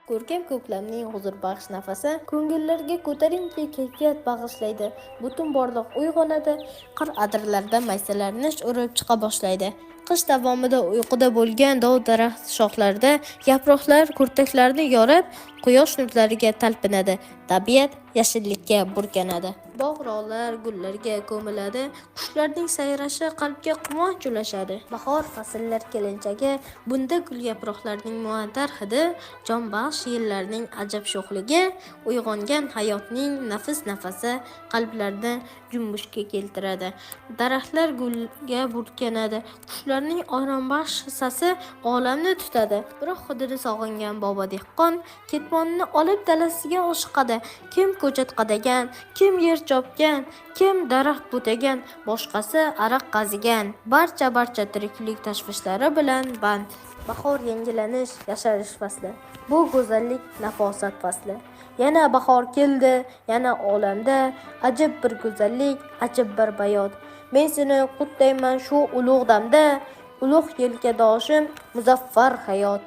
Ko'rkam ko'klamning huzurbaxsh nafasi ko'ngillarga ko'tarinki kayfiyat bag'ishlaydi. Butun borliq uyg'onadi, qir adirlarda maysalar nish urib chiqa boshlaydi. Qish davomida uyquda bo'lgan dov daraxt shoxlarida yaproqlar kurtaklarini yorib, quyosh nurlariga talpinadi. Tabiat yashillikka burkanadi. Bog'-rog'lar gullarga ko'miladi, qushlarning sayrashi qalbga quvonch ulashadi. Bahor fasllar kelinchagi, bunda gul yaproqlarning muattar hidi, jonbaxsh yellarning ajab sho'xligi, uyg'ongan hayotning nafis nafasi qalblarni junbushga keltiradi. Daraxtlar gulga burkanadi, qushlarning orombaxsh sasi olamni tutadi. Biroq hidini sog'ingan bobo dehqon ketmonini olib dalasiga oshiqadi. Kim ko'chat qadagan, kim yer chopgan, kim daraxt butagan, boshqasi ariq qazigan. Barcha tiriklik tashvishlari bilan band. Bahor yangilanish, yasharish fasli. Bu go'zallik, nafosat fasli. Yana bahor keldi, yana olamda ajib bir go'zallik, ajib bir bayot. Men seni qutlayman shu ulug' damda, ulug' yelkadoshim muzaffar hayot.